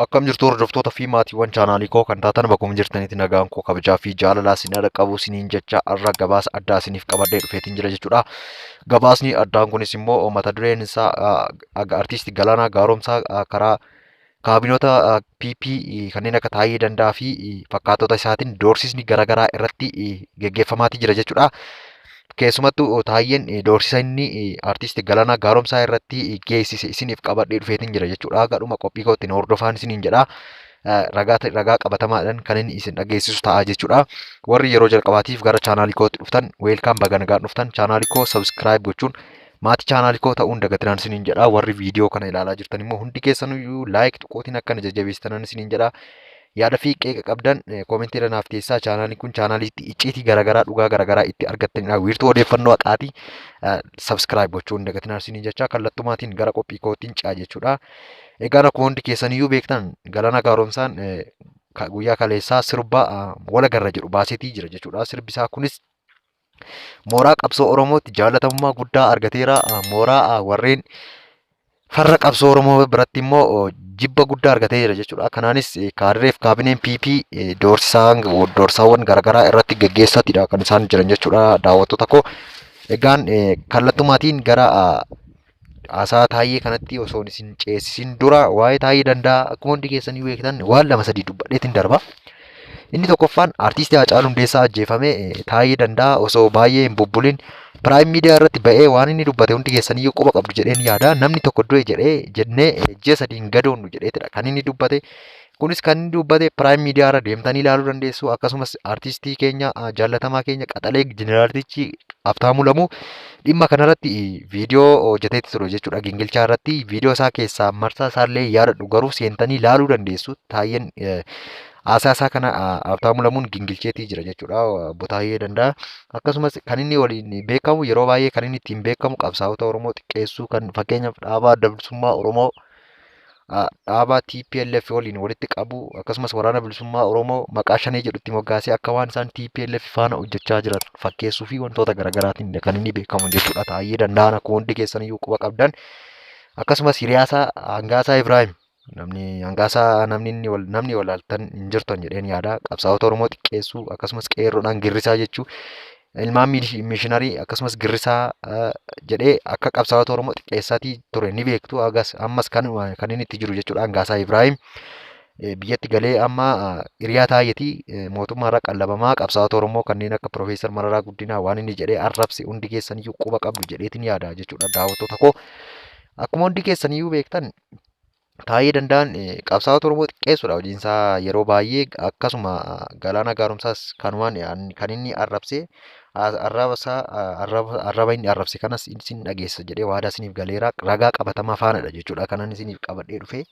Akkam jirtu hordoftoota fi maatiiwwan chaanaalii koo kan taatan bakkuma jirtanitti nagaan koo kabajaa fi jaalalaa isin haadha qabu isiniin jecha har'a gabaasa addaa isiniif qabadhee dhufeetiin jira jechuudha. Gabaasni addaan kunis immoo mata dureen isaa artiisti Galaanaa Gaaromsaa karaa kaabinoota PP kanneen akka Taayyee Danda'aa fi fakkaatota isaatiin doorsisni garaagaraa irratti geggeeffamaatii jira jechuudha. Keessumattuu Taayyeen doorsisa inni artisti Galaanaa Gaaromsaa irratti geessise isiniif qabadhee dhufeetiin jira jechuudha. Gadhuma qophii kootti hordofaan isiniin jedha. Ragaa ragaa qabatamaadhaan kan inni isin dhageessisu ta'a jechuudha. Warri yeroo jalqabaatiif gara chaanaalii kootti dhuftan weelkaam baga nagaan dhuftan chaanaalii koo sabskiraayib gochuun maatii chaanaalii koo ta'uun dagatinaan isiniin jedha. Warri viidiyoo kana ilaalaa jirtan immoo hundi keessanuyyuu laayik tuquutiin akka na jajjabeessitan isiniin jedha. Yaada fi qeeqa qabdan koomentii irra naaf teessaa. Chaanaaliin kun chaanaalii icciitii garaagaraa dhugaa garaagaraa itti argattanidha. Wiirtuu odeeffannoo haqaati. Sabskiraayib gochuun dagatinaa isiniin jecha kallattumaatiin gara qophii kootiin ce'a jechuudha. Egaan akkuma hundi keessaniyyuu beektan Galaanaa Gaaromsaan guyyaa kaleessaa sirba walagarra jedhu baaseetii jira jechuudha. Sirbi isaa kunis mooraa qabsoo Oromootti jaalatamummaa guddaa argateera. Mooraa warreen farra qabsoo Oromoo biratti immoo jibba guddaa argatee jira jechuudha. Kanaanis kaadireef kaabineen PP doorsisaawwan garaagaraa irratti geggeessaatidha kan isaan jiran jechuudha daawwattoota koo. Egaan kallattumaatiin gara haasaa Taayyee kanatti osoo isin ceesisin dura waa'ee Taayyee Danda'aa akkuma hundi keessanii beektan waan lama sadii dubbadheetiin darba. Inni tokkoffaan artiistii Haacaaluu Hundeessaa ajjeefame Taayyee Danda'aa osoo baay'ee hin bubbulin Piraayim Miidiyaa irratti ba'ee waan inni dubbate hundi keessaniyyuu quba qabdu jedheen yaada. Namni tokko du'e jedhee jennee ji'a sadii hin gadoonnu jedheetidha kan inni dubbate. Kunis kan inni dubbate Piraayim Miidiyaa irra deemtanii ilaaluu dandeessu. Akkasumas artiistii keenya jaallatamaa keenya qaxalee jeneraaltichi Habtaamuu Lamuu dhimma kanarratti viidiyoo hojjeteetti ture jechuudha. Gingilchaa irratti viidiyoo isaa keessaa marsaa isaallee yaadadhu garuu seentanii ilaaluu dandeessu. Taayyeen haasaa isaa kana Habtaamuu Lamuun gingilcheetii jira jechuudha. Obbo Taayyee Danda'a. Akkasumas kan inni waliin beekamu yeroo baay'ee kan inni ittiin beekamu qabsaa'ota Oromoo xiqqeessuu kan fakkeenyaaf dhaabaa adda bilisummaa Oromoo dhaaba TPLF waliin walitti qabu akkasumas waraana bilisummaa Oromoo maqaa shanee jedhutti moggaasee akka waan isaan TPLF faana hojjechaa jiran fakkeessuu fi wantoota garaagaraatiin kan inni beekamu jechuudha. Taayyee Danda'aan akkuma hundi keessaniyyuu quba qabdan. Akkasumas hiriyaasaa Hangaasaa Ibraahim namni Hangaasaa namni inni wal namni walaaltan hin jirtan jedheen yaada. Qabsaa'ota Oromoo xiqqeessuu akkasumas qeerroodhaan girrisaa jechuu ilmaan mishiinarii akkasumas girrisaa jedhee akka qabsaa'ota Oromoo xiqqeessaatii ture ni beektu. Hagas ammas kan kan inni itti jiru jechuudha. Hangaasaa Ibraahim biyyatti galee amma hiriyaa taayyetii mootummaa irraa qallabamaa qabsaa'ota Oromoo kanneen akka Piroofeesar Mararaa Guddinaa waan inni jedhee arrabse hundi keessaniyyuu quba qabdu jedheetiin yaada jechuudha daawwattoota koo. Akkuma hundi keessaniyyuu beektan Taayyee Danda'aan qabsaa'ota Oromoo xiqqeessuudha hojiin isaa yeroo baay'ee akkasuma Galaanaa Gaaromsaas kanumaan kan inni arrabse arraba inni arrabse kanas isin dhageessa jedhee waadaa isiniif galeera ragaa qabatamaa faanadha jechuudha kanan isiniif qabadhee dhufe.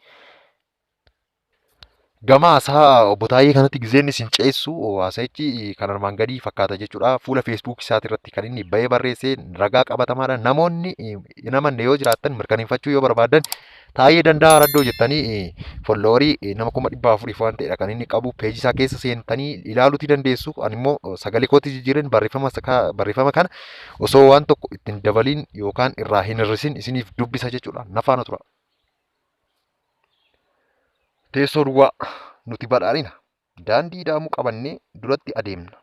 Gama haasaa obbo Taayyee kanatti gizeen isin ceessu haasa'ichi kan armaan gadii fakkaata jechuudha. Fuula Facebook isaati irratti kan inni bahee barreesse ragaa qabatamaadha. Namoonni hin amanne yoo jiraattan mirkaneeffachuu yoo barbaadan Taayyee Danda'aa Raddoo jettanii folloowarii nama 400,000 waan ta'edha kan inni qabu. Peejii isaa keessa seentanii ilaaluuti dandeessu. Ani immoo sagalee kootti jijjiireen barreeffama barreeffama kana osoo waan tokko ittiin dabaliin yookaan irraa hin hir'isin isiniif dubbisa jechuudha. Na faana tura. Teessoo duwwaa nuti badhaadhina. Daandii ida'amuu qabannee duratti adeemna.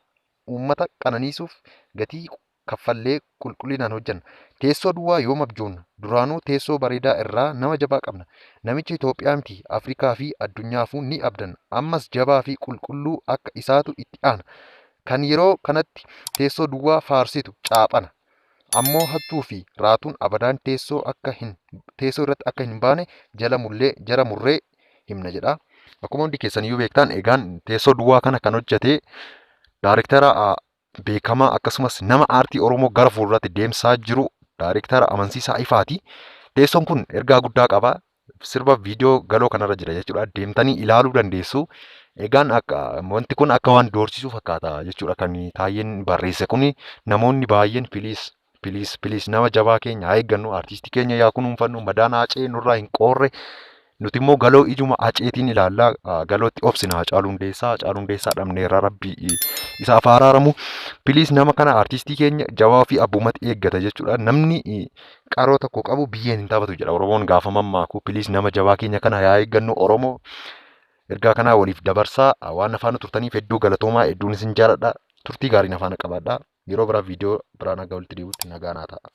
Uummata qananiisuuf gatii kaffallee qulqullinaan hojjanna. Teessoo duwwaa yoom abjoonna? Duraanuu teessoo bareedaa irraa nama jabaa qabna. Namicha Itoophiyaa miti Afrikaa fi addunyaafuu ni abdanna. Ammas jabaa fi qulqulluu akka isaatu itti aana. Kan yeroo kanatti teessoo duwwaa faarsitu caaphana. Ammoo hattuu fi raatuun abadaan teessoo akka hin teessoo irratti akka hin baane jala mullee jara murree himna jedha. Akkuma hundi keessaniyyuu beektan egaan teessoo duwwaa kana kan hojjete daarektara beekamaa akkasumas nama aartii Oromoo gara fuulduraatti deemsaa jiru daarektara Amansiisaa Ifaati. Teessoon kun ergaa guddaa qaba. Sirba viidiyoo galoo kanarra jira jechuudha. Deemtanii ilaaluu dandeessu. Egaan akka wanti kun akka waan doorsisuu fakkaata jechuudha kan Taayyeen barreesse kun namoonni baay'een piliis piliis piliis nama jabaa keenya haa eeggannu artiistii keenya yaa kunuunfannu madaan Haacee nurraa hin qoorre Nuti immoo galoo ijuma Haceetiin ilaalla. Galootti obsina Hacaaluu Hundeessaa. Hacaaluu Hundeessaa dhabneerra, Rabbi isaaf haa araaramu. Please, nama kana, artistii keenya jabaa fi abbumatti eeggata jechuudha. Namni qaroo tokko qabu biyyeen hin taphatu jedha Oromoon gaafa mammaaku. Please, nama jabaa keenya kana yaa eeggannu Oromoo. Ergaa kanaa waliif dabarsaa. Waan afaana turtaniif hedduu galatoomaa, hedduun isin jaaladha. Turtii gaarii afaana qabaadha. Yeroo biraa viidiyoo biraan akka walitti deebi'utti nagaa naa ta'a.